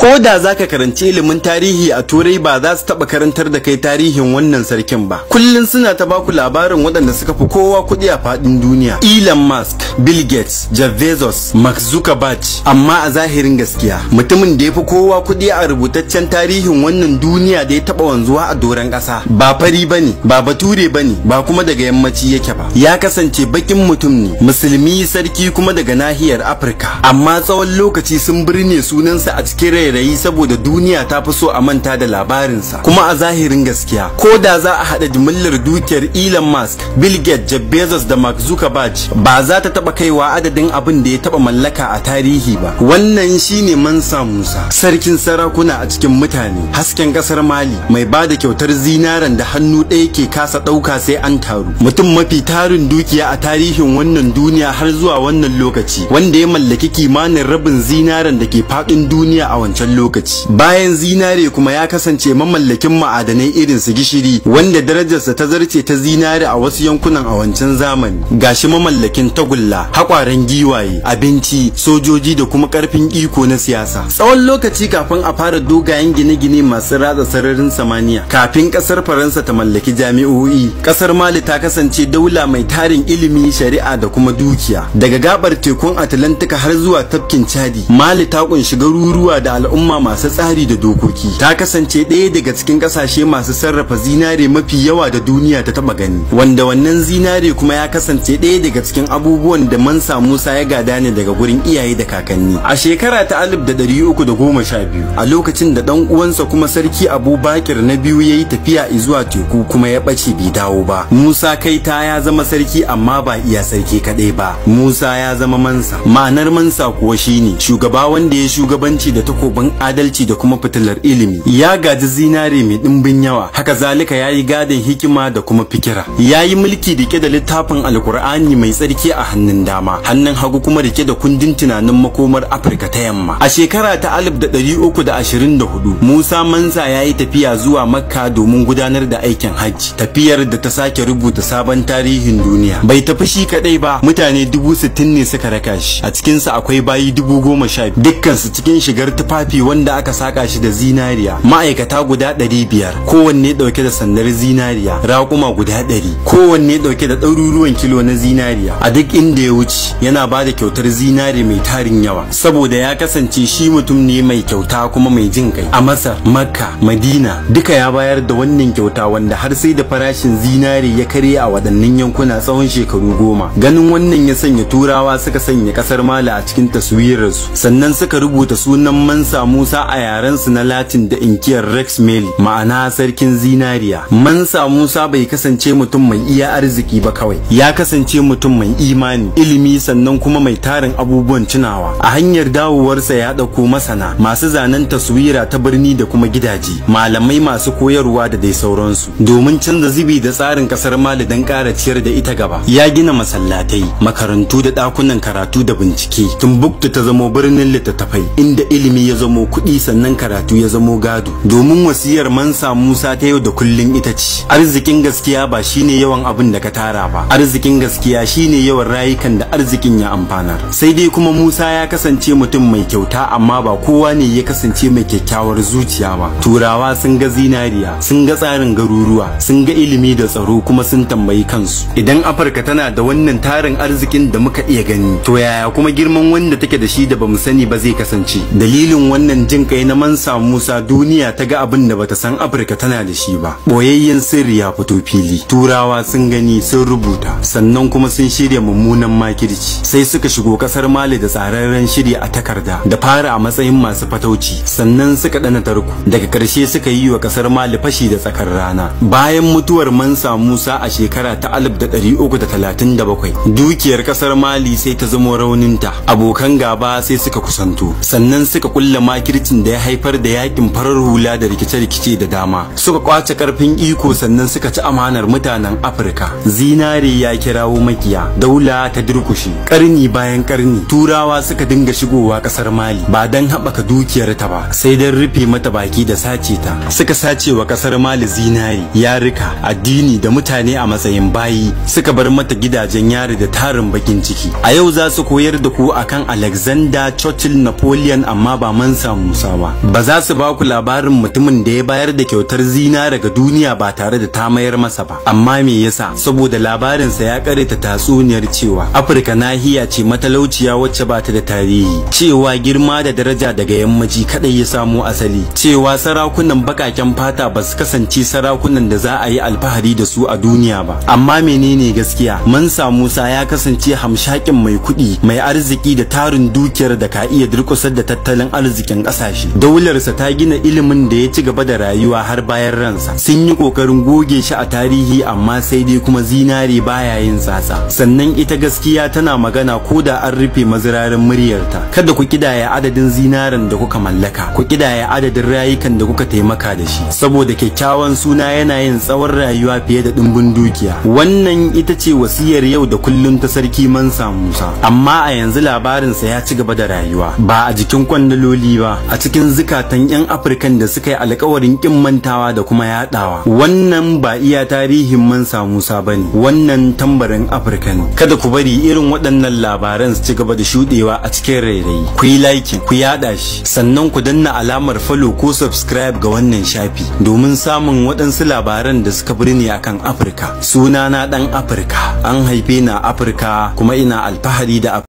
Ko da zaka karanci ilimin tarihi a Turai, ba za su taba karantar da kai tarihin wannan sarkin ba. Kullun suna ta baku labarin waɗanda suka fi kowa kuɗi a faɗin duniya: Elon Musk, Bill Gates, Jeff Bezos, Mark Zuckerberg. Amma a zahirin gaskiya, mutumin da ya fi kowa kuɗi a rubutaccen tarihin wannan duniya da ya taɓa wanzuwa a doron ƙasa, ba fari bane, ba bature bane, ba kuma daga yammaci yake ba. Ya kasance bakin mutum ne, musulmi, sarki, kuma daga nahiyar Afirka. Amma tsawon lokaci sun birne sunansa a cikin rairayi saboda duniya ta fi so a manta da labarinsa. Kuma a zahirin gaskiya, ko da za a haɗa jimillar dukiyar Elon Musk, Bill Gates, Jeff Bezos da Mark Zuckerberg, ba za ta taɓa kaiwa adadin abin da ya taɓa mallaka a tarihi ba. Wannan shine Mansa Musa, sarkin sarakuna a cikin mutane, hasken ƙasar Mali, mai ba da kyautar zinaren da hannu ɗaya ke kasa ɗauka sai an taru, mutum mafi tarin dukiya a tarihin wannan duniya har zuwa wannan lokaci, wanda ya mallaki kimanin rabin zinaren da ke faɗin duniya a wancan lokaci. Bayan zinare kuma, ya kasance mamallakin ma'adanai irin su gishiri, wanda darajarsa ta zarce ta zinare a wasu yankunan a wancan zamani. Gashi mamallakin tagulla, haƙwaren giwaye, abinci, sojoji da kuma ƙarfin iko na siyasa. Tsawon lokaci kafin a fara dogayen gine-gine masu ratsa sararin samaniya, kafin ƙasar Faransa ta mallaki jami'o'i, ƙasar Mali ta kasance daula mai tarin ilimi, shari'a da kuma dukiya. Daga gabar tekun Atlantika har zuwa tafkin Chadi, Mali ta kunshi garuruwa da al'umma masu tsari da dokoki. Ta kasance ɗaya daga cikin ƙasashe masu sarrafa zinare mafi yawa da duniya ta taba gani, wanda wannan zinare kuma ya kasance ɗaya daga cikin abubuwan da Mansa Musa ya gada ne daga gurin iyaye da kakanni. A shekara ta 1312, a lokacin da ɗan uwansa kuma sarki Abubakar na biyu ya yi tafiya zuwa teku kuma ya ɓace bai dawo ba, Musa Kaita ya zama sarki, amma ba iya sarki kaɗai ba, Musa ya zama Mansa. Ma'anar Mansa kuwa shine shugaba wanda ya shugabanci da takobin adalci da kuma fitilar ilimi. Ya gaji zinare mai ɗimbin yawa, haka zalika ya yi gadon hikima da kuma fikira. Ya yi mulki rike da littafin Alkur'ani mai tsarki a hannun dama, hannun hagu kuma rike da kundin tunanin makomar Afirka ta Yamma. A shekara ta 1324, Musa Mansa ya yi tafiya zuwa Makka domin gudanar da aikin hajji, tafiyar da ta sake rubuta sabon tarihin duniya. Bai tafi shi kadai ba, mutane 60,000 ne suka raka shi. A cikinsa akwai bayi 10,000, dukkansu cikin shigar tufafi wanda aka saka shi da zinariya, ma'aikata guda 500, kowanne dauke da sandar zinariya, raƙuma guda 100, kowanne dauke da ɗaruruwan kilo na zinariya. A duk inda ya wuce yana ba da kyautar zinare mai tarin yawa, saboda ya kasance shi mutum ne mai kyauta kuma mai jin kai. A Masar, Makka, Madina, duka ya bayar da wannan kyauta, wanda har sai da farashin zinare ya karye a waɗannan yankuna tsawon shekaru 10. Ganin wannan ya sanya Turawa suka sanya ƙasar Mali a cikin taswirarsu, sannan suka rubuta sunan Mansa Musa a yarensu na Latin da inkiyar Rex Meli, ma'ana sarkin zinariya. Mansa Musa bai kasance mutum mai iya arziki ba kawai, ya kasance mutum mai imani, ilimi, sannan kuma mai tarin abubuwan tunawa. A hanyar dawowarsa ya ɗauko masana masu zanen taswira ta birni da kuma gidaje, malamai masu koyarwa da dai sauransu, domin canza zubi da tsarin ƙasar Mali don ƙara ciyar da ita gaba. Ya gina masallatai, makarantu da ɗakunan karatu da bincike. Tumbuktu ta zamo birnin littattafai, inda ilimi ya zamo kuɗi, sannan karatu ya zamo gado. Domin wasiyar Mansa Musa ta yau da kullun ita ce: arzikin gaskiya ba shine yawan abin da ka tara ba, arzikin gaskiya shine yawan rayukan da arzikin ya amfanar. Sai dai kuma Musa ya kasance mutum mai kyauta, amma ba kowa ne ya kasance mai kyakkyawar zuciya ba. Turawa sun ga zinariya, sun ga tsarin garuruwa, sun ga ilimi da tsaro, kuma sun tambayi kansu: idan Afirka tana da wannan tarin arzikin da muka iya gani, to yaya kuma girman wanda take da shi da bamu sani ba zai kasance? Dalilin wannan jin kai na Mansa Musa, duniya ta ga abin da bata san Afirka tana da shi ba. Boyayyen sirri ya fito fili. Turawa sun gani, sun rubuta, sannan kuma sun shirya mummunan makirci. Sai suka shigo kasar Mali da tsararren shiri a takarda, da fara a matsayin masu fatauci, sannan suka dana tarko, daga karshe suka yi wa kasar Mali fashi da tsakar rana. Bayan mutuwar Mansa Musa a shekara ta 1337, dukiyar kasar Mali sai ta zamo rauninta. Abokan gaba sai suka kusanto, sannan suka kulla makircin da ya haifar da yakin farar hula da rikice-rikice da dama. Suka kwace karfin iko, sannan suka ci amanar mutanen Afirka. Zinare ya kirawo makiya, daula ta durkushe. Karni bayan karni Turawa suka dinga shigowa kasar Mali, ba don haɓaka dukiyar ta ba, sai don rufe mata baki da sace ta. Suka sace wa kasar Mali zinare, yarika, addini da mutane a matsayin bayi, suka bar mata gidajen yari da tarin bakin ciki. A yau za su koyar da ku akan Alexander, Churchill, Napoleon, amma ba Mansa Musa ba. Ba za su ba ku labarin mutumin da ya bayar da kyautar zinare ga duniya ba tare da ta mayar masa ba. Amma me yasa? Saboda labarinsa ya kareta tatsuniyar cewa Afirka nahiya ce matalauciya wacce ba ta da tarihi, cewa girma da daraja daga yammaci kadai ya samo asali, cewa sarakunan bakaken fata ba su kasance sarakunan da za a yi alfahari da su a duniya ba. Amma menene gaskiya? Mansa Musa ya kasance hamshakin mai kuɗi, mai arziki da tarin dukiyar da ka iya durƙusar da tattalin arzikin ƙasashe. Daularsa ta gina ilimin da ya ci gaba da rayuwa har bayan ransa. Sun yi ƙoƙarin goge shi a tarihi, amma sai dai kuma zinare baya yin tsatsa. Sannan ita gaskiya tana magana ko da an rufe mazirarin muryarta. Kada ku kidaya adadin zinaren da kuka mallaka, ku kidaya adadin rayukan da kuka taimaka da shi, saboda kyakkyawan suna yana yin tsawon rayuwa fiye da ɗimbin dukiya. Wannan ita ce wasiyar yau da kullum ta sarki Mansa Musa. Amma a yanzu labarinsa ya ci gaba da rayuwa, ba a jikin kwandaloli ba, a cikin zukatan 'yan Afirkan da suka yi alkawarin kin mantawa da kuma yaɗawa. Wannan ba iya tarihin Mansa Musa bane, wannan tambarin Afirka ne. Kada ku bari irin waɗannan labaran su ci gaba da shuɗewa a cikin rairayi. Ku yi like, ku yaɗa shi, sannan ku danna alamar follow ko subscribe ga wannan shafi domin samun waɗansu labaran da suka birne akan Afirka. Sunana ɗan Afirka, an haife ni a Afirka kuma ina alfahari da Afirka.